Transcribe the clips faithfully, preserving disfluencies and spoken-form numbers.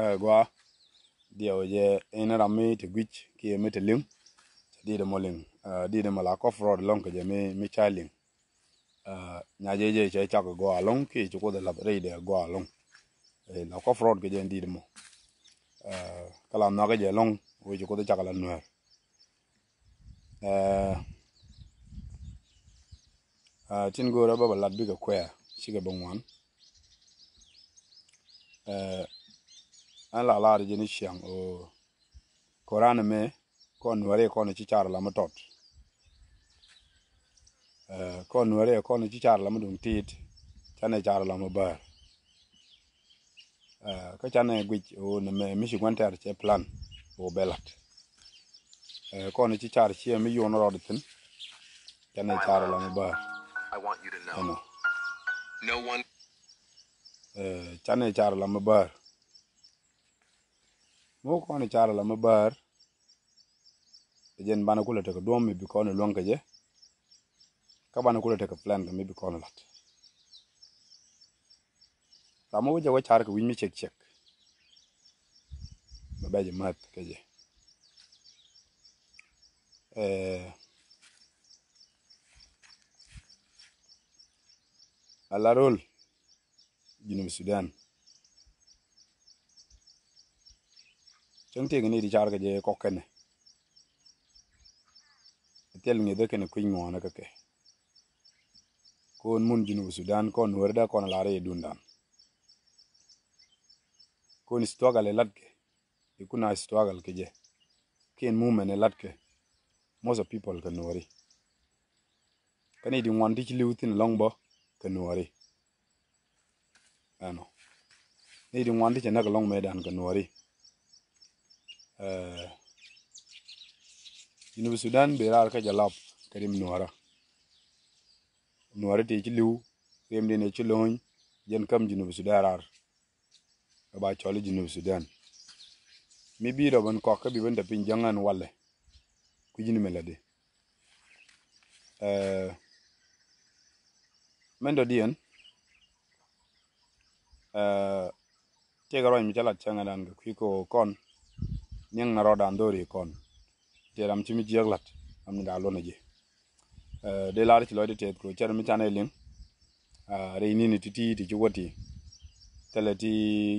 Ɛ gua diɛw jɛ in ram mi te guic kiɛ mi te liŋ. Cɛ dit mɔ liŋ, ɛ, dit mɔ la kɔf rɔɔd lɔŋ kɛ jɛ mi, mi ca liŋ. Ɛ, nya jɛ jɛ cɛ cak gua lɔŋ kiɛ ci kuoth lath rɛy dɛ gua lɔŋ. Ɛ, la kɔf rɔɔd kɛ jɛ in dit mɔ. Ɛ, kä la nhɔk kɛ jɛ lɔŋ wee ci kuoth cak la nuɛɛr. Ɛ, ɛ, tin go̱o̱rä bä bä lat bikɛ kuɛɛr cikɛ bä ŋuan. Ɛ, ɛn la lar jɛ ni ciaŋ ɣöö koran ɛmɛ kɔn nuɛri kɔn ci car la mi tɔt. Ɛ, kɔn nuɛri kɔn ci car la mi duŋ tit canɛ car la mi bäär. Ɛ, kä canɛ guic ɣöö nɛmɛ mi ci gua̱n tɛr cɛ plan ɣöö bɛ lat. Ɛ, kɔn ci car ciɛ mi yuɔn rɔɔd thi̱n canɛ car la mi bäär. Ɛnɔ. Ɛ, canɛ car la mi bäär. Mi wä kɔn i̱ car ala mi bäär. Ɛ jɛn banɛ kulɛ tekɛ duɔ̱m mi bi kɔn iluäŋ kɛ jɛ. Kä banɛ kulɛ tekɛ plan kɛ mi bi kɔn ilat. Ram mi wä jɛ wä car kɛ wi̱c mi cɛk cɛk. Bɛ bɛ jɛ mäth kɛ jɛ. Ɛ, ala rol. Junub Sudan. Cäŋ tëëk ni di car kɛ jɛ kɔk kɛnɛ. Thil ŋi̱th kɛnɛ kui̱ny ŋuɔ̱ɔ̱n kä kɛ. Ko̱n mun Junub Sudan kɔn weri da kɔn lar i̱ dundan. Ko̱n struggle ɛ latkɛ. Ikuna struggle kɛ jɛ. Kiɛn movement ɛ latkɛ. Most of people kɛ nuɔri. Kä ni di ŋuan ti ci li̱w thi̱n lɔ̱ŋ bä kɛ nuɔri. Ɛnɔ. Ni di ŋuan ti cɛ näk lɔ̱ŋ mëëdan kɛ nuɔri. Ɛ, Junub Sudan bi raar kä Jalap kɛ rim nuɔrä. Nuɔri ti ci li̱w, rim di ni ci lo̱ny, jɛn käm Junub Sudan raar. Ɛ ba cɔl i̱ Junub Sudan. Mi bi rɔ ben kɔk kä bi ben te piny jäŋ ɛn walɛ. Kui̱c ni mɛ lätdi. Ɛ, mɛn dɔ̱diɛn, ɛ, tëëkɛ ruac mi cä lat cäŋɛ dan kɛ kui̱ kɛ ɣöö kɔn niɛŋ na rɔɔdan dho̱ri kɔn. Tëë ram ci mi jiääk la̱t ram ni da̱a̱ luɔ̱n ɛ ji̱. Ɛ, dee lar ci lɔcdɛ tɛth kɛ ɣöö cär mi canɛ liŋ. Ɛ, rɛy ni̱ni ti̱ti̱ ti ci wä ti thilɛ ti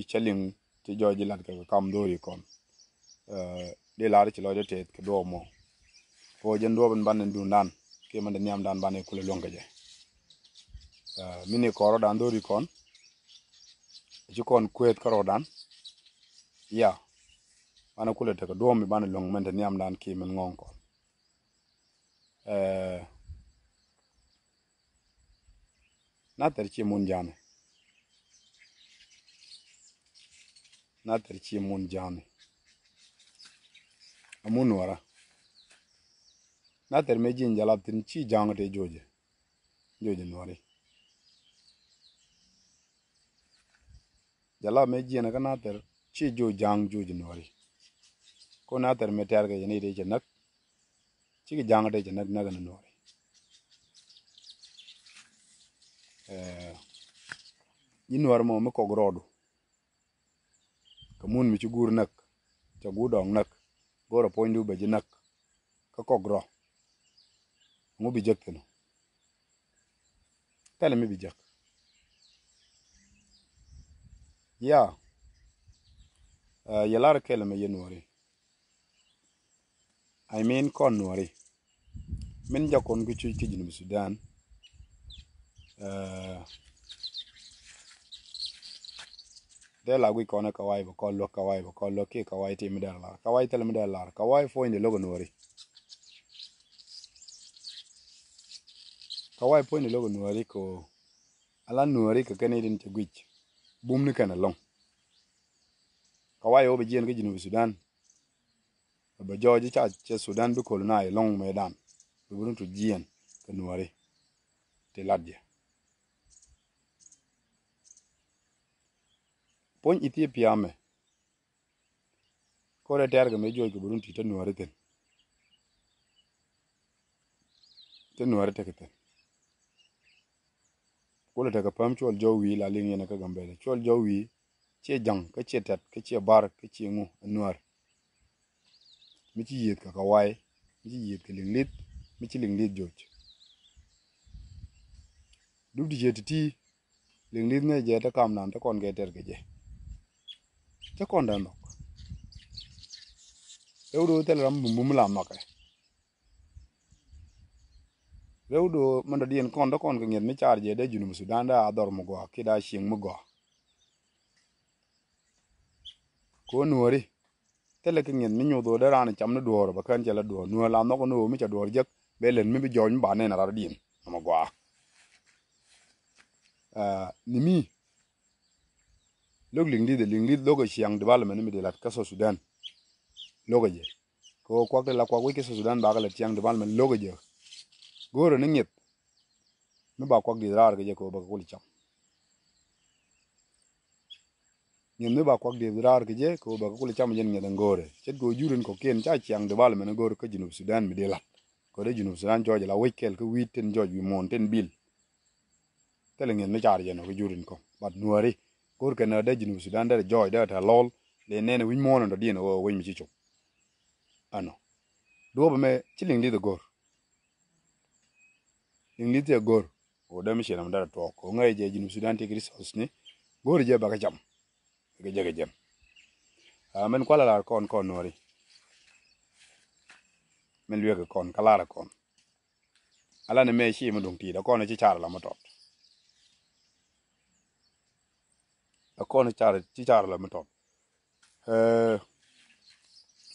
cä liŋ ti jɔɔc ji̱ la̱t kɛ kɛ kam dho̱ri kɔn. Ɛ, dee lar ci lɔcdɛ tɛth kɛ duɔɔk mɔ. Kɛ ɣöö jɛn duɔɔp in ban in duundan kiɛ mɛn dee nhiamdan ban in kulɛ luäŋ kɛ jɛ. Ɛ, mi ni kɔn rɔɔdan dho̱ri kɔn. Ci kɔn kueeth kä rɔɔdan. Ya. Banɛ kulɛ tekɛ duɔ̱ɔ̱m mi banɛ luäŋ mɛn te nhiamdan kiɛ mɛn ŋɔ̱ɔ̱ŋ kɔn. Ɛ, na thɛr ci mun ja̱a̱ni. Na thɛr ci mun ja̱a̱ni. A mun nuɔrä. Na thɛr mëë ji̱n Jalap thi̱n ci ja̱a̱ŋ te jo̱o̱jɛ. Jo̱o̱jɛ nuɔri. Jalap mëë jiɛn kä na thɛr ci jo̱o̱j ja̱a̱ŋ jo̱o̱jɛ nuɔri. Ko na thɛr mëë tɛr kɛ jɛ ni te cɛ näk. Cikɛ ja̱a̱ŋ te cɛ näk näk ni nuɔri. Ɛ, ji̱ nuɔri mɔ mi kɔk rɔɔdu. Kɛ mun mi ci guur näk. Cɛ guur dɔɔŋ näk. Go̱rɛ puɔ̱nydu bɛ ji̱ näk. Kä kɔk rɔ. Ŋu bi jek thi̱n. Kɛl mi bi jek. Ya. Ɛ, yɛ lar kɛl mi yɛ nuɔri. I mean kɔn nuɔri. Min jak kɔn ki cuc ki Junub Sudan. Ɛ, dee la guic kɔn kawai bɛ kɔn luäk kawai bɛ kɔn luäk kiɛ kawai ti mi dee lar. Kawai thil mi dee lar. Kawai puɔ̱ny de lo̱k nuɔri. Kawai puɔ̱ny de lo̱k nuɔri ko ala nuɔri kɛ kɛn idin cɛ guic. Bum ni kɛn ɛlɔ̱ŋ. Kawai wä bɛ jiɛn kä Junub Sudan. Bɛ jɔɔc i̱ ca cɛ Sudan bi colonize lɔ̱ŋ mëëdan. Bi bi run tu jiɛn kɛ nuɔri. Ti lat jɛ. Puɔ̱ny Ethiopia mɛ. Ko̱rɛ tɛɛr kɛ mëë juɔc kɛ bi run ti te nuɔri thi̱n. Te nuɔri tekɛ thi̱n. Kulɛ tekɛ päm cuɔl jɔw wi̱i̱ la liŋ yɛn kä Gambɛlɛ. Cuɔl jɔw wi̱i̱ ciɛ ja̱ŋ, kä ciɛ tɛt, kä ciɛ bar, kä ciɛ ŋu, ɛ Nuäär. Mi ci yiëëth kɛ kɛ way, mi ci yiëëth kɛ liŋ li̱th, mi ci liŋ li̱th joc. Dup ti ciɛ ti̱ti̱, liŋ li̱th ŋäc jɛ te kam nan te kɔn kɛ tɛr kɛ jɛ. Te kɔn dee nhɔk. Rɛw do̱ thil ram bumbum la nhɔkɛ. Rɛw do̱ mɛn dɔ̱diɛn kɔn dee kɔn kɛ ŋi̱eth mi car jɛ dee Junub Sudan dee a dhɔr mi gɔaa kiɛ dee a cieŋ mi gɔaa. Kɛ ɣöö Nuääri thilɛ kɛ ŋi̱eth mi nyoth ɣöö dee raan cam ni duɔ̱ɔ̱r bɛ kään cɛ la duɔ̱ɔ̱r. Nuäär la nhɔk ni ɣöö mi ca duɔ̱ɔ̱r jek bɛ lät mi bi jɔɔc mi ba nɛn a rat diɛn nɔmɔ gɔaa. Ni mi lo̱k liŋ li̱th, liŋ li̱th lo̱k ɛ ciaŋ development mi di lat kä South Sudan. Lo̱k ɛ jɛ kɛ ɣöö kuak ti la kuak wec kä South Sudan bakɛ la ciaŋ development lo̱k ɛ jɛ. Go̱o̱rɛ ni ŋi̱eth mi ba kuak dieth raar kɛ jɛ kɛ ɣöö bɛ kɛ kul cam. Ŋi̱eth mi ba kuak dieth raar kɛ jɛ kɛ ɣöö bɛ kɛ kul cam jɛn ŋi̱eth ɛn go̱o̱rɛ. Ce̱tkɛ ɣöö jur in kɔ̱kiɛn ca ciaŋ development in go̱o̱rɛ kä Junub Sudan mi dee lat. Kɛ ɣöö dee Junub Sudan jɔɔc la wec kɛl kä wi̱i̱ tin jɔɔc wi̱i̱ muɔ̱ɔ̱n tin bil. Thilɛ ŋi̱eth mi car jɛ nɔ kɛ jur in kɔ̱ŋ. But Nuääri go̱o̱r kɛn ɛ dee Junub Sudan dee jɔɔc dee tɛ lɔl. Dee nɛn ɛ wi̱c muɔ̱ɔ̱n in dɔ̱diɛn ɛ ɣöö wec mi ci cop. Ɛnɔ duɔ̱ɔ̱p ɛmɛ ci liŋ li̱th ɛ go̱o̱r. Liŋ li̱th ɛ go̱o̱r. Ɣöö dee mi ciɛ nɔmɔ dee tuɔɔk ɣöö ŋäc jɛ Junub Sudan ti kɛ resource ni go̱o̱r jɛ bɛ kɛ cam. Kɛ jɛ kɛ jɛn. Mɛn kualɛ lar kɔn kɔn Nuääri. Mɛn lueek kɔn kä lar kɔn. Ala ni mɛ ci mi duŋ ti̱i̱t a kɔn ci car la mi tɔt. A kɔn ci car la mi tɔt.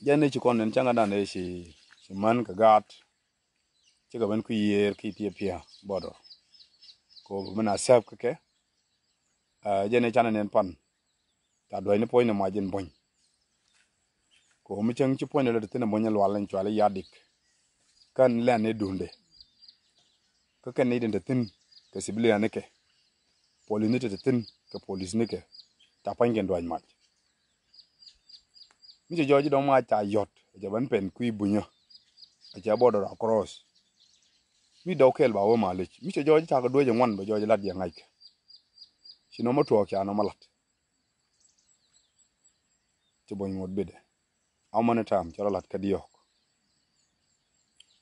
Jɛn ni ci kɔn ni cäŋ a dan ni ci män kɛ gaat. Cikɛ ben kui̱ yiëër kä Ethiopia border. Ko bi min a sɛp kä kɛ. Jɛn ni canɛ nɛn pan ca duäc ni puɔ̱ny ni mac in buɔ̱ny. Ko mi cäŋ ci puɔ̱ny ni lɛ te thi̱n in buɔ̱ny in lual in cual i̱ yadik. Kän lɛn ni duunde. Kä kɛn ni din te thi̱n kɛ civilian ni kɛ. Police ni te te thi̱n kɛ police ni kɛ. Ca puɔ̱ny kɛn duäc mac. Mi cɛ jɔɔc i̱ dɔ̱ŋ mac ca yɔ̱t ɛ jɛ ben pɛn kui̱ bunyä. Ɛ cɛ border across. Mi dɔ̱k kɛl ba wä malic mi cɛ jɔɔc i̱ cakɛ duäc ɛ ŋuan bɛ jɔɔc i̱ lat jɛ ŋa̱ckɛ. Ci nɔmɔ tuɔɔk ca nɔmɔ lat. Ci buɔ̱ny ŋuɔ̱t bitdɛ. Amani tam cɛ rɔ lat kä diɔ̱ɔ̱k.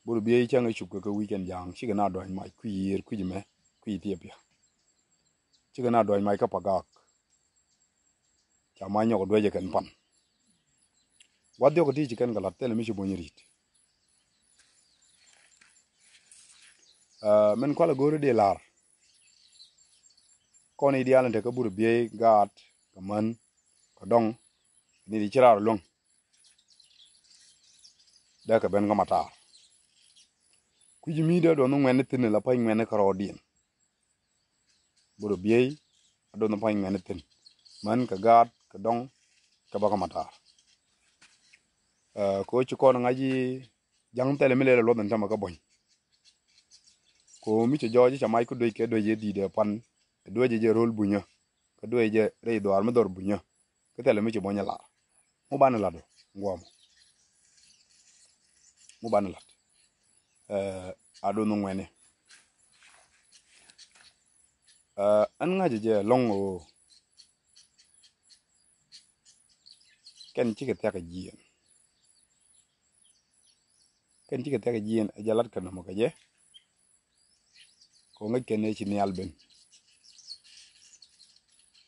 Bur biey cäŋ ɛ cupkɛ kɛ wi̱c kɛn ja̱a̱ŋ cikɛ na duäc mac kui̱ yiëër kui̱ mɛ kui̱ Ethiopia. Cikɛ na duäc mac kä Pagak. Ca mac nyɔk duäc ɛ kɛn pan. Gua̱th diɔ̱k ɛ ti ci kɛn kɛ la̱t thilɛ mi ci buɔ̱ny ri̱t. Min kualɛ go̱o̱ri di la̱r. Kɔn i̱ diaal in tekä bur biey gaat kɛ män kɛ dɔŋ. Ni di ci raar luäŋ. Dee kɛ ben kä matar. Kui̱ci mi dee duɔth ni ŋuɛn ni thi̱n la pa̱ny ŋuɛn ni kärɔɔdiɛn. Bur biey a duɔth ni pa̱ny ŋuɛn ni thi̱n. Män kɛ gaat kɛ dɔŋ kɛ bä kä matar. Kɛ ɣöö ci kɔn ŋa̱c i̱ ja̱ŋ thɛlɛ mi lɛl ɛ luɔth in tämɛ kä buɔ̱ny. Kɛ ɣöö mi cɛ jɔɔc i̱ ca mac kä duec kɛ duec i̱ di̱i̱t ɛ pan ɛ duec i̱ jɛ ro̱l bunyä. Kä duec jɛ rɛy dhuaar mi dhɔr bunyä. Kä thilɛ mi ci buɔ̱nyɛ lar. Ŋu banɛ lat ɔ ŋuɔmɔ. Ŋu banɛ lat. A duɔth ni ŋuɛni. Ɛn ŋa̱cä jɛ lɔ̱ŋ ɣöö kɛn cikɛ thia̱k ɛ jiɛn. Kɛn cikɛ thia̱k ɛ jiɛn ɛ jɛ lat kɛ nɔmɔ kɛ jɛ. Kɛ ŋäc kɛn ëë ci nhial ben.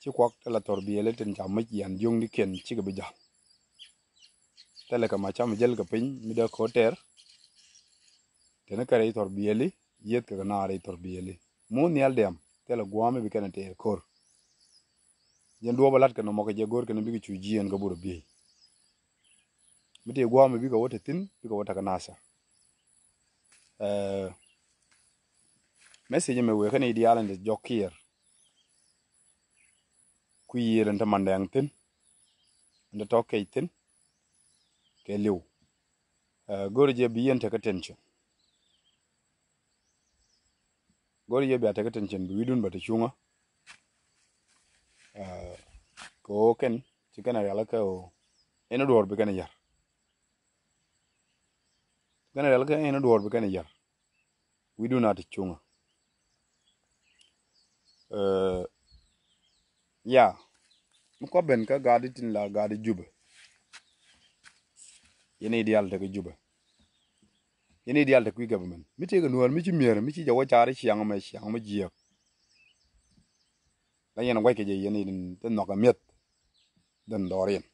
Ci kuak thilɛ thɔr biɛli tin ca mäc yan jiöknikiɛn cikɛ bi ja̱l. Thilɛ kɛ ma cam jäl kɛ piny mi dee ko̱o̱t tɛr. Teni kɛ rɛy thɔr biɛli yieth kɛ kɛ na rɛy thɔr biɛli. Mu nhial diam thilɛ gua̱a̱mi bi kɛn ɛ tɛr ko̱r. Jɛn duɔ̱ɔ̱p ɛ lat kɛ nɔmɔ kɛ jɛ go̱o̱r kɛn bikɛ cu jiɛɛn kɛ burɛ biey. Mi tëë gua̱a̱mi bikɛ wä te thi̱n bikɛ wä tekɛ nasa. Message mɛ wëë kɛn i̱ diaal in te jɔk kiɛɛr. Kui̱ yiëër in te mandɛɛŋ thi̱n in te tɔ̱ kɛc thi̱n. Kɛ li̱w go̱o̱ri jɛ bi yɛn tekɛ tension. Go̱o̱ri jɛ bia tekɛ tension bi wi̱dun bɛ te cuŋä. Kɛ ɣöö kɛn ci kɛn a rialikä ɣöö in a duɔ̱ɔ̱r bi kɛn a yär. Kɛn a rialikä in a duɔ̱ɔ̱r bi kɛn a yär. Wi̱dun a te cuŋä. Ya Mi kua ben kä gaat tin la gaat Jubɛ. Yɛn i̱ diaal tekɛ Jubɛ. Yɛn i̱ diaal tekɛ kui̱ government. Mi tëëkɛ Nuäär mi ci mi̱er mi ci jɛ wä car ciaŋ mɛ ciaŋ mi jiääk. La yɛn gua̱ckɛ jɛ yɛn i̱ tin nhɔkɛ mi̱eth. Dhän dhɔriɛn.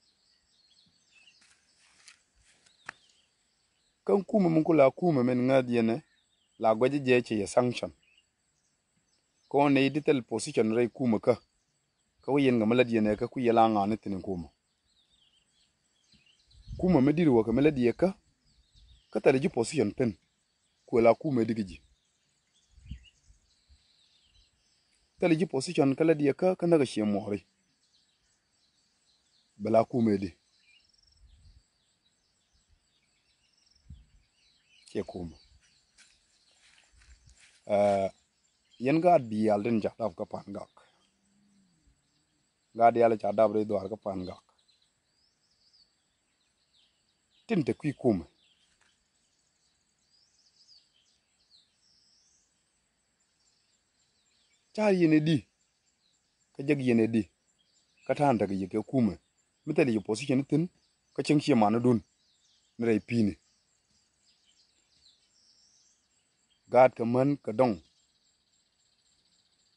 Kä kumɛ mi ku la kumɛ min ŋäth yɛn ɛ la guɛcä jɛ cɛ yɛ sanction. Kä wä nɛy ti thil position rɛy kumɛ kä. Kä wä yɛn kɛ mi lät yɛn ɛ kä kui̱ yɛ la ŋa̱a̱n ni thi̱n kumɛ. Kumɛ mi di̱t wä kɛ mi lät yɛ kä. Kä thil ji̱ position pin. Kuɛ la kumɛ di kä ji̱. Thil ji̱ position kä lät yɛ kä kä näk ɛ ciɛ muɔɔri. Bɛ la kumɛ di. Ciɛ kumɛ. Ɛ, yɛn gaat diaal tin ca dap kä Pan Gak. Gaat diaal ca dap rɛy dhuaar kä Pan Gak. Tin te kui̱ kumɛ. Car yɛn ɛ di. Kä jek yɛn ɛ di. Kä ta̱a̱n tekɛ yɛ kɛ kumɛ. Mi thil yɛ position thi̱n. Kä cäŋ ciɛ manädun. Ni rɛy pi̱i̱ni. Gaat kɛ män kɛ dɔŋ.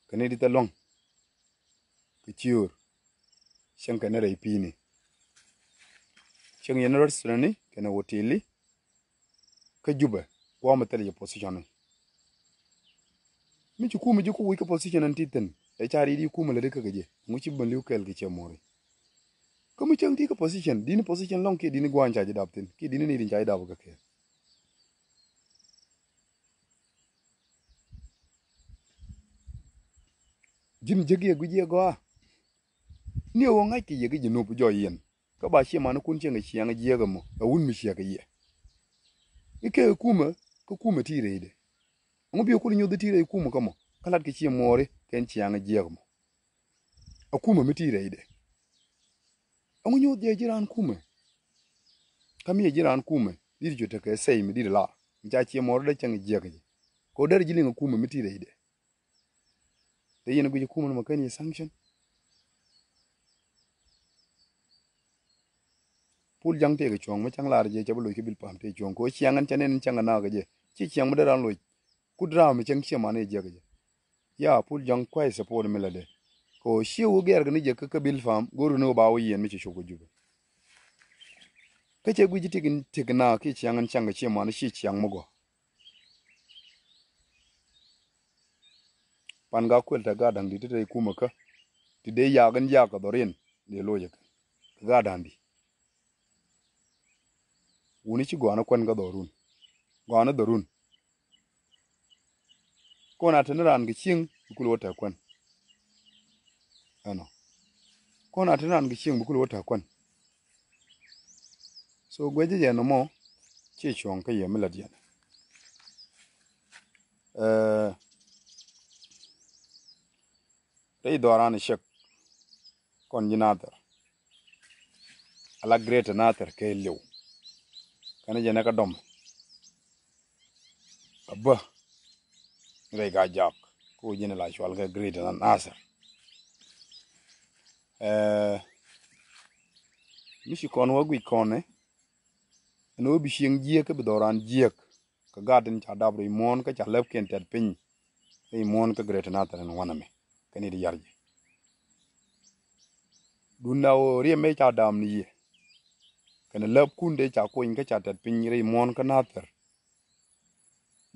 Kɛ ni di thil lua̱ŋ. Kɛ ciöör. Cäŋ kɛn rɛy pi̱i̱ni. Cäŋ yɛn restaurant ni kɛn hoteli. Kä Jubɛ guamɛ thil yɛ position ni. Mi ci kumɛ ji̱ ku wi̱c kä position ni ti thi̱n. Ɛ ca ri̱i̱t i̱ kumɛ lät ikä kɛ jɛ ŋu ci ben li̱w kɛɛl kɛ ciɛ muɔri. Kä mi cäŋ ti kä position dini position lɔŋ kiɛ dini gua̱a̱ny ca ji̱ dap thi̱n kiɛ dini ni rin ca ji̱ dap kä kɛɛl. Ji̱n jek yɛ guic yɛ gɔaa. Ni ɛ wä ŋa̱c kɛ yɛ kä ji̱ nop jɔɔc yɛn. Kä ba ciɛ manikun cieŋ kɛ ciaŋ jiääk ɛmɔ ɛ wun mi ciɛ kɛ yɛ. I̱ kɛ kumɛ kä kumɛ ti rɛydɛ. Ɛŋu bi ɛ kul nyuth ti rɛy kumɛ kä mɔ kä lat kɛ ciɛ muɔɔri kɛn ciaŋ jiääk ɛmɔ. Ɛ kumɛ mi ti rɛydɛ. Ɛŋu nyuth jɛ ji̱ raan kumɛ. Kä mi ɛ ji̱ raan kumɛ di̱t cu tekɛ sɛy mi di̱t lar mi ca ciɛ muɔɔri dee cäŋ jiääk jɛ. Kɛ wä derɛ ji̱ liŋ ɛ kumɛ mi ti rɛydɛ. Dee yɛn guic ɛ kumɛ ni mɔ kɛn yɛ sanction. Pul ja̱ŋ tëëkɛ cuɔ̱ŋ mi ca̱ŋ lar jɛ cɛ bi loc kä bil pam tëë cuɔ̱ŋ kɛ ɣöö ciaŋ ɛn cɛ nɛn in ca̱ŋ kɛ naak kɛ jɛ ci ciaŋ mi dee ran loc. Kut raam mi cäŋ ciɛ man i̱ jiäk kɛ jɛ. Ya pul ja̱ŋ kuay support mi lätdɛ kɛ ɣöö ciɛ wä gɛɛr kɛ ni jɛ kä kä bil pam go̱r ni wä ba wä yiɛn mi cɛ cop kɛ Jubɛ. Kä cɛ guic i̱ tik in tik naak kiɛ ciaŋ ɛn ca̱ŋ kɛ ciɛ man i̱ ci ciaŋ mi gɔaa. Pan Gak kuël tɛ gaat da̱ŋ di̱t ti te i̱ kumɛ kä ti dee yak in yak kɛ dhɔriɛn dee loc ɛ kɛ gaat da̱ŋ di̱t. Wuni ci gɔaa ni kuän kä dhɔrun. Gɔaa ni dhɔrun. Kɔn a te ni raan kɛ cieŋ bi kul wä te kuän. Ɛnɔ. Kɔn a te ni raan kɛ cieŋ bi kul wä te kuän. So guecä jɛ nɔmɔ ci cuɔ̱ŋ kä yɛ mi lät yɛn. Ɛɛ, rɛy dhɔran cɛk kɔn ji̱ Nathir. Ala Greater Nathir kɛ liw. Kɛn jɛ nɛ kä dɔm. A bä rɛy Gaa Jaak ko ji̱n la cual kɛ Greater Nathir. Ɛɛ, mi ci kɔn wä guic kɔn ni ɛn wä bi cieŋ jiɛk kä bi dhɔran jiɛk. Kä gat in ca dap rɛy muɔ̱ɔ̱n kä ca läpkiɛn tɛt piny rɛy muɔ̱ɔ̱n kä Greater Nathir ɛn wanɛ mɛ kɛn it yar jɛ. Dun na ɣöö riɛm mëë ca dam ni yɛ kɛn läpkun dee ca kuny kä ca tɛt piny rɛy muɔ̱ɔ̱n kä Nathir.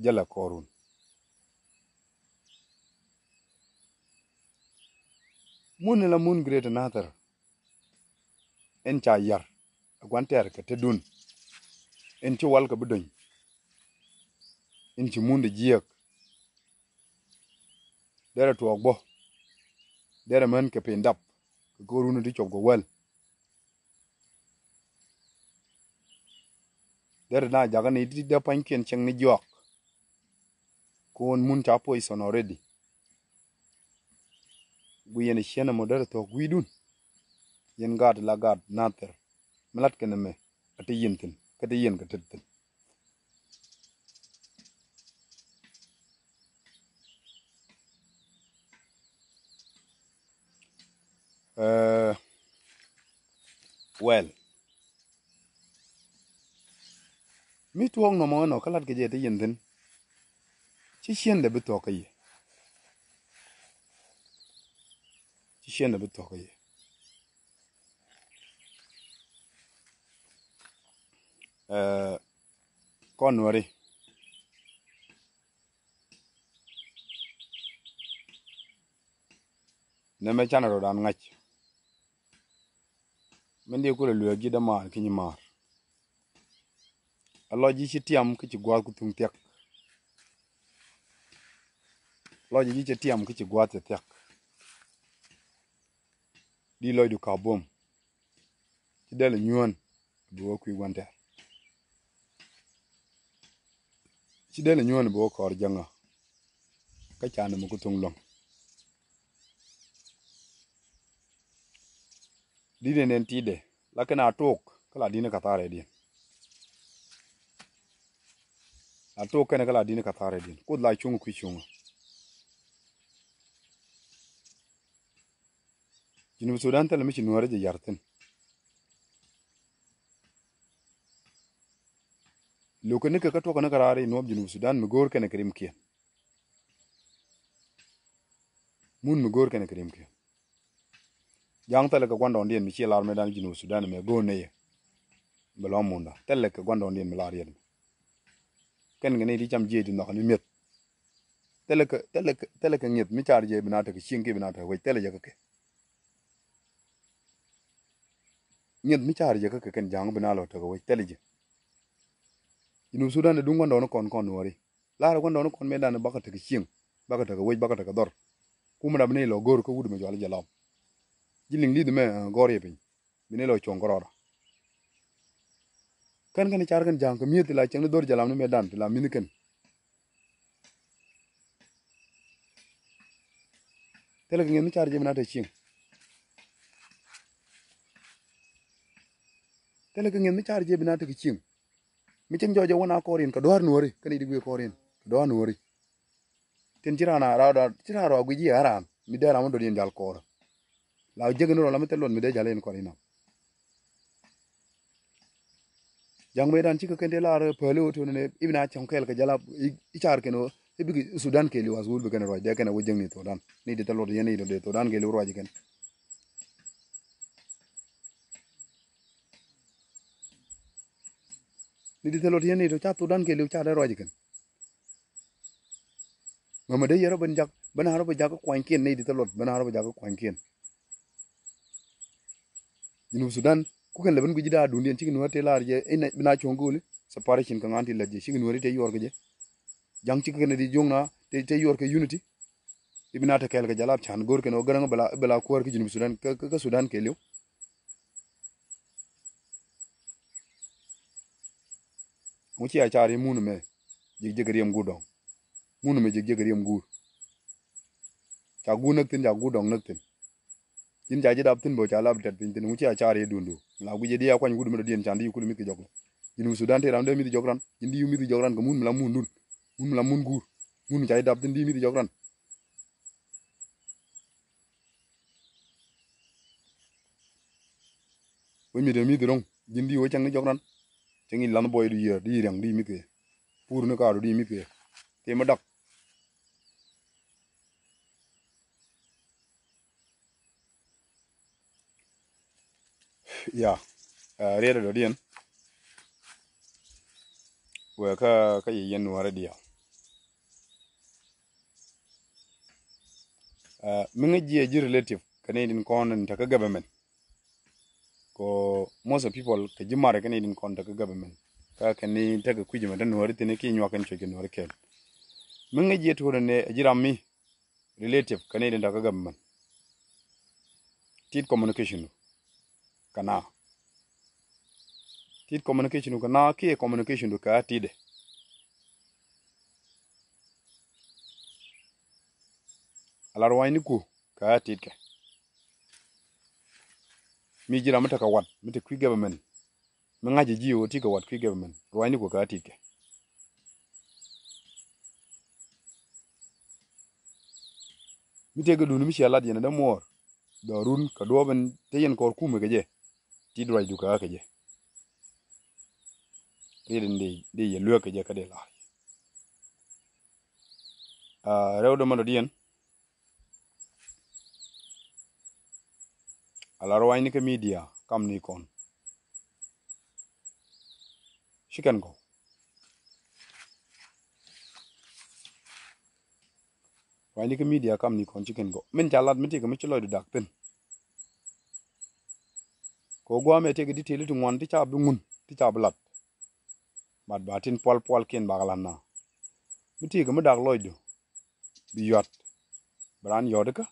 Jälɛ kɔrun. Mun in la mun Greater Nathir. Ɛn ca yar ɛ gua̱n tɛɛr kɛ tetdun. Ɛn ci wal kɛ bi dony. Ɛn ci mun de jiɛɛk. Derɛ tuɔɔk bä. Derɛ män kɛ pen dap kɛ kɔrun ti cuɔp kɛ wäl. Derɛ na jakä ni ti dee pa̱nykiɛn cieŋ ni juak. Ko̱n mun ca poison already. Gui yɛn ciɛn ɛmɔ derɛ thuɔ̱k gui̱dun. Yɛn gaat la gaat Nathir mi lat kɛn ɛmɛ a ti yɛn thi̱n kä ti yɛn kɛ tet thi̱n. Ɛɛ, Well, mi tuɔɔk nɔmɔ ɛnɔ kä lat kɛ jɛ ti yɛn thi̱n. Ci ciendɛ bi thuɔ̱k kä yɛ. Ci ciendɛ bi thuɔ̱k kä yɛ. Ɛɛ, kɔn Nuäri. Nɛmɛ canɛ rɔdan ŋa̱c. Min diɛ kulɛ lueek ji̱ dämaan kä nyimaar. A lɔc ji̱ ci tiam kä ci gua̱a̱th ku thuŋ thiak. Lɔc ji̱ ci tiam kä ci gua̱a̱th ci thiak. Di lɔcdu ka̱p buɔ̱m. Ci dɛl ɛ nyuään bi wä kui̱ gua̱n tɛɛr. Ci dɛl ɛ nyuään bi wä kɔɔr jäŋä. Kä ca nɛmɛ ku thuŋ luäŋ. Di̱t ɛn ɛn ti̱i̱dɛ la kɛn a tok kä la di̱n kä thaarɛ diɛn. La tok kɛn kä la di̱n kä thaarɛ diɛn. Kuoth la cuŋ kui̱ cuŋä. Junub Sudan thilɛ mi ci Nuäärä jɛ yar thi̱n. Lo̱kɛ ni kɛ kä tuɔkä ni kä raar i̱ nuɔ̱p Junub Sudan mi go̱o̱r kɛnɛ kɛ rimkiɛn. Mun mi go̱o̱r kɛnɛ kɛ rimkiɛn. Ja̱a̱ŋ thilɛ kɛ gua̱ndɔɔŋdiɛn mi ci lar mëëdan Junub Sudan mɛ go̱o̱r nɛy ɛ. Bɛ lɔ munda thilɛ kɛ gua̱ndɔɔŋdiɛn mi lar yɛt mɛ. Kɛn kɛ ni ti cam jiɛc ti nhɔk ni mi̱eth. Thilɛ kɛ, thilɛ kɛ, thilɛ kɛ ŋi̱eth mi car jɛ bi na tekɛ cieŋ kiɛ bi na tekɛ wec, thilɛ jɛ kä kɛ. Ŋi̱eth mi car jɛ kä kɛ kɛn Ja̱a̱ŋ bi na lɔ tekɛ wec, thilɛ jɛ. Junub Sudan ɛ duŋ gua̱ndɔɔŋni kɔn kɔn Nuäri. La̱rä gua̱ndɔɔŋni kɔn mëëdan bakɛ tekɛ cieŋ, bakɛ tekɛ wec, bakɛ tekɛ dhɔr. Kumɛ dap ni lɔ go̱o̱r kä wut mɛ cuali jɛ lam. Ji̱ liŋ li̱th mɛ, eh, gɔ̱r yɛ piny. Bi ni lɔ cuɔ̱ŋ kärɔɔdä. Kɛn kɛn car kɛn Ja̱a̱ŋ kɛ mi̱eth ti la cieŋ ni dhɔr jɛ lam ni mëëdan ti la mi̱th kɛn. Thilɛ kɛ ŋi̱eth mi car jɛ bi na tekɛ cieŋ. Thilɛ kɛ ŋi̱eth mi car jɛ bi na tekɛ cieŋ. Mi cieŋ jɔɔc jɛ wä na kɔɔr in kɛ dua̱r Nuäri, kɛn i̱ di guiɛ kɔɔr in kɛ dua̱r Nuäri. Tin ci raan a raar, ci raan rɔa guic i̱ a raan mi dee ram mi dɔ̱diɛn jal kɔɔrä. La jek ni rɔ la mi thil luɔt mi dee jal in kɔɔr inɔ. Ja̱ŋ mëëdan cikɛ kɛn tëë lar päli wä tuni ni i̱ bi na cɔ̱ŋ kɛɛl kɛ jal a i̱ car kɛn wä i̱ bikɛ Sudan kɛɛliw a suul bi kɛn ruac dee kɛn a wä jek ni Sudan. Ni di thil luɔt yɛn ni di Sudan kɛɛliw ruac kɛn. Ni di thil luɔt yɛn ni di ca Sudan kɛɛliw ca dee ruac kɛn. Mama dee yɛrɛ ben jak, ben a rɔ ben jak kä kuanykiɛn nɛy di thil luɔt, ben a rɔ ben jak kä kuanykiɛn. Junub Sudan, ku kɛn lɛ ben guic da̱a̱ dundiɛn cikɛ Nuäär tëë lar jɛ, i̱ nɛ, bi na cuɔ̱ŋ go̱o̱li, separation kɛ ŋa̱n ti lät jɛ, cikɛ Nuäär i̱ tëë yuɔr kɛ jɛ. Ja̱ŋ cikɛ kɛn di juɔ̱ŋ na, tëë, tëë yuɔr kɛ unity. I̱ bi na te kɛɛl kɛ jɛ lap can go̱o̱r kɛn ɣöö Gäräŋ bɛ la, bɛ la kuäär kä Junub Sudan, kä, kä, kä Sudan kɛɛliw. Ŋu ci a car i̱ mun mɛ jek jek riɛm guur dɔ̱ŋ. Mun mɛ jek jek riɛm guur. Ca guur näk thi̱n, ca guur dɔ̱ŋ näk thi̱n. Ji̱n ca ji̱ dap thi̱n bä ca lap tɛt piny thi̱n, ŋu ci a car i̱ dundu. La guic i̱ di a kuany wut mi dɔ̱diɛn can di yukul mi̱th kɛ jɔk. Ji̱n Junub Sudan tëë ram dee mi̱th jɔk ran. Ji̱n di yuk mi̱th jɔk ran kɛ mun mi la mun dun. Mun mi la mun guur. Mun mi ca ji̱ dap thi̱n di mi̱th jɔk ran. Wec mi te mi̱th ro̱ŋ, ji̱n di wec cäŋ ni jɔk ran. Cäŋ i̱ lanh buɔydu yiër, di riaŋ, di mi̱th kɛ. Pur ni kaadu, di mi̱th kɛ. Tëë mi dak. Ya, eh, riɛt dɔ̱diɛn. Wek kä, kä yɛ yɛn Nuäärä diaal. Eh, mi ŋäc jiɛ ji̱ relative kɛ ni din kɔn in te kä government. Ko most of people kɛ ji̱ mar kɛ ni din kɔn te kä government. Kä kɛ ni te kɛ kui̱c mɛ te Nuäärä thi̱n ki nyuak kɛn cuec kɛ Nuäärä kɛɛl. Mi ŋäc jiɛ tuɔr ni ji̱ ram mi relative kɛ ni din te kä government. Tit communication du kɛ na. Tit communication du kɛ na kiɛ communication du kɛ a titdɛ. A la ruanyni ku kɛ a titkɛ. Mi ji̱ ram mi tekɛ wat mi te kui̱ government. Mi ŋa̱c ji̱ ɣöö ti kɛ wat kui̱ government, ruanyni ku kɛ a titkɛ. Mi tëë kɛ duni mi cia lat yɛn a dämuɔɔr. Dɔɔrun kɛ duɔ̱ɔ̱p in te yɛn kɔɔr kumɛ kɛ jɛ. ti duac dukä kɛ jɛ. Riet in di, di yɛ luek kɛ jɛ kä di lar. Aa, rɛw dämä dɔ̱diɛn. Ala ruacni kä media kamni kɔn. Ci kɛn gɔw. Ruacni kä media kamni kɔn ci kɛn gɔw. Min ca lat mi ti kɛ mi ci lɔcdu dak thin. Kɛ guamɛ tëëkɛ detail ti ŋuan ti ca bi ŋun ti ca bi lat. Mat ba tin pual pual kiɛn bak lat na. Mi tëëkɛ mi dak lɔcdu bi yuat. Bi raan yɔt ikä.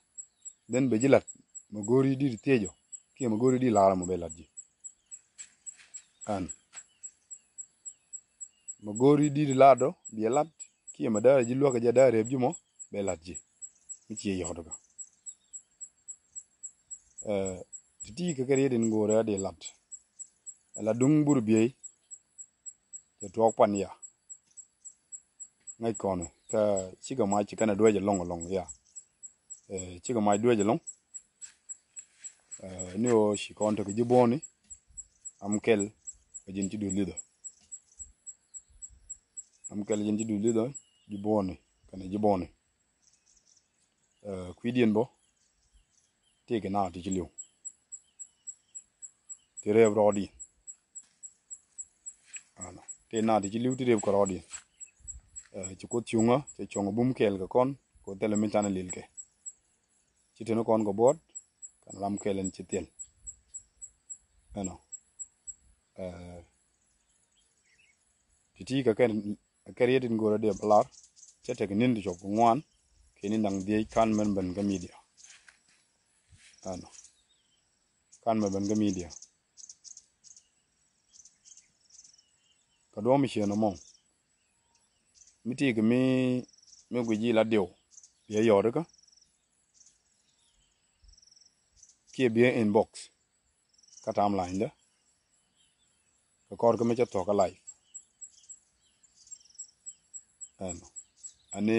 Then bɛ ji̱ lat mɛ go̱o̱ri di̱t thiecɔ kiɛ mɛ go̱o̱ri di̱t lar mɔ bɛ lat ji̱. Ɛn mɛ go̱o̱ri di̱t lar dɔ biɛ lat kiɛ mɛ däär ji̱ luäk kɛ jɛ däär rep ji̱ mɔ bɛ lat ji̱. Mi ciɛ yɔt ikä. Ɛ, ti ti kɛ kɛ riet in go̱o̱rɛ di lat. Ɛ la duŋ bur biey. Cɛ tuɔɔk pan ya. Ŋäc kɔn kä cikɛ mac ci kɛn a duec ɛlɔŋ ɛlɔŋ ya. Ɛ, cikɛ mac duec ɛlɔŋ. Ɛ, ni ɣöö ci kɔn tekɛ ji̱ buɔ̱ɔ̱ni. Am kɛl ɛ ji̱n ci duc lidhɔ. Am kɛl ɛ ji̱n ci duc lidhɔ ji̱ buɔ̱ɔ̱ni kɛnɛ ji̱ buɔ̱ɔ̱ni. Ɛ, kui̱diɛn bä tëëkɛ na ti ci li̱w. Ti rep rɔɔdiɛn. Ɛnɔ tëë na ti ci li̱w ti rep kɛ rɔɔdiɛn. Ɛ, ci Kuoth cuŋä cɛ cuɔ̱ŋ bum kɛɛl kɛ kɔn kɛ thilɛ mi canɛ lil kɛ. Ci teni kɔn kɛ buɔt kɛn ram kɛɛl in ci thil. Ɛnɔ. Ɛ, ti ti kɛ kɛn kɛ riet in go̱o̱rä diɛ bä lar. Cɛ tek ni̱n ti cop kɛ ŋuan kɛ ni̱n da̱ŋ dhiec kan mɛn ben kä media. Ɛnɔ kan mɛ ben kä media. Kɛ duɔ̱m mi ciën ɛmɔ mi ti kɛ mi mi guic ji̱ la diw biɛ yɔt ikä. Kiɛ biɛ inbox kä timeline dä. Kɛ kɔr kä mi cɛ thuɔ̱k kä live. Ɛn ani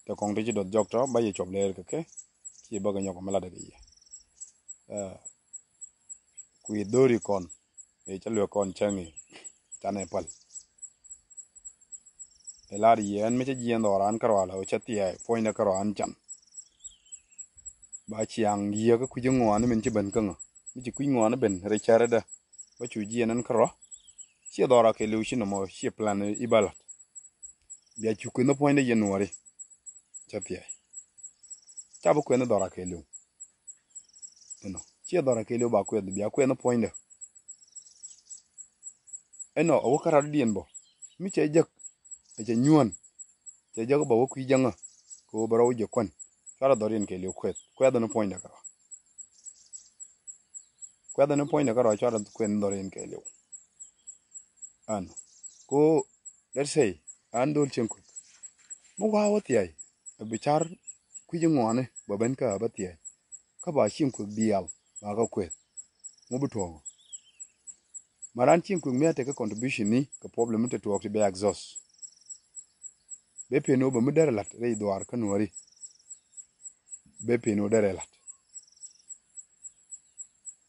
te kɔŋ ti ci duɔth jɔk tɔ ba yɛ cuɔp lɛɛr kɛ kɛ. Ci bä kɛ nyɔk mi latdɛ kɛ yɛ. Ɛ, kui̱ dhori kɔn ëë cä luek kɔn cäŋ i̱ canɛ päl. Ɛ lar yiɛɛn mi cä jiɛɛn dhɔran kärɔa la ɣöö cä thia̱a̱c puɔ̱nydɛ kärɔa ɛn can. Ba ciaŋ yiëë kä kui̱c ŋuani min ci ben käŋä mi ci kui̱c ŋuani ben rɛy cärädä. Ba cu jiɛɛn ɛn kärɔa ciɛ dhɔra kɛ li̱w ci nɔmɔ ciɛ plan i̱ ba la̱t. Bia cu kueth ni puɔ̱nydä yɛn nuɔ̱ɔ̱ri. Cä thia̱a̱c ca bi kueth ni dhɔra kɛ li̱w. Ɛnɔ ciɛ dhɔra kɛ li̱w ba kueth bia kueth ni puɔ̱nydä. Ɛnɔ a wä kä rat diɛn bɔ mi cɛ jek. Ɛ cɛ nyuɔ̱ɔ̱n cɛ jek bɛ wä kui̱ jäŋä. Kɛ wä bɛ rɔw jɛ kuän cuarɛ dhɔr yɛn kɛ li̱w kueth kueth ni puɔ̱nydä kɛ rɔ. Kueth ni puɔ̱nydä kɛ rɔ cuarɛ kueth ni dhɔr yɛn kɛ li̱w. Ɛn ko let's say an dhol cieŋ kueth mi wa̱a̱ wä thia̱a̱c. Ɛ bi car kui̱c ŋuɔ̱ɔ̱ni bɛ ben kä ɛ bä thia̱a̱c. Kä ba cieŋ kueth bial ba kä kueth. Ŋu bi tuɔɔŋ. Ma ran cieŋ kueth mi a tekɛ contribution ni kɛ problem mi te tuɔɔk ti bɛ exhaust. Bɛ pen wä bɛ mi derɛ la̱t rɛy dhuaar kä nuɔ̱ɔ̱ri. Bɛ pen wä derɛ la̱t.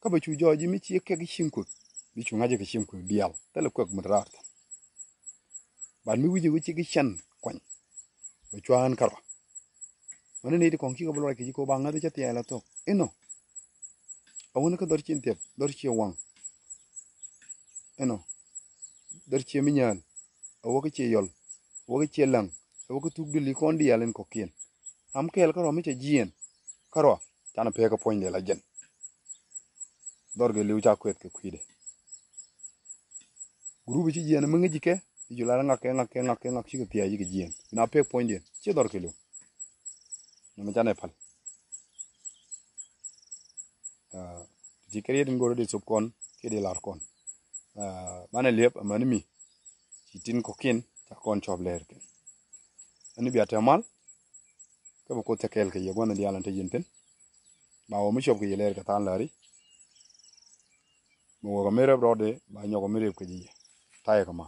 Kä bɛ cu jɔɔc ji̱ mi ci kɛk cieŋ kueth bi cu ŋa̱c kɛ cieŋ kueth bial thilɛ kueth mi te raar thi̱n. Bat mi wi̱c wi̱c ci ki cɛn kuany. Bɛ cua̱a̱n kärɔa. Mani nɛy ti kɔ̱ŋ cikɛ bi luɔc kɛ ci kɛ ba ŋäth cä thia̱a̱c la thok inɔ. A wuni kä dhɔr cin thiɛp dhɔr ciɛ waŋ. Inɔ dhɔr ciɛ mi nyääl. A wä kä ciɛ yɔl. A wä kä ciɛ läŋ. A wä kä thuk dili kɔn diaal in kɔ̱kiɛn. Ram kɛɛl kärɔa mi cɛ jiɛɛn kärɔa. Canɛ pek kä puɔ̱nydɛ la jɛn. Dhɔr kɛ li̱w ca kueth kɛ kui̱dɛ. Gurup ci jiɛn mi ŋäc kɛ i̱ cu lar ŋak kɛ ŋak kɛ ŋak kɛ ŋak cikɛ thia̱a̱c cikɛ jiɛn na pek puɔ̱nydiɛn ci dhɔr kɛ li̱w. Nɛmɛ canɛ päl. Ti kɛ riet in go̱r di thop kɔn kiɛ di lar kɔn. Manɛ liɛp amäni mi ci tin kɔ̱kiɛn ca kɔn cɔp lɛɛr kɛn. Ɛn bia tɛ mal. Kä bi Kuoth cä kɛɛl kɛ yɛ gua̱n in diaal in te yin thi̱n. Ba wä mi cop kɛ yɛ lɛɛr kɛ tha̱a̱ŋ läri. Mi wä kɛ mi rep rɔɔdɛ ba nyɔk kɛ mi rep kɛ ji̱ yɛ. Tayɛ kɛ ma.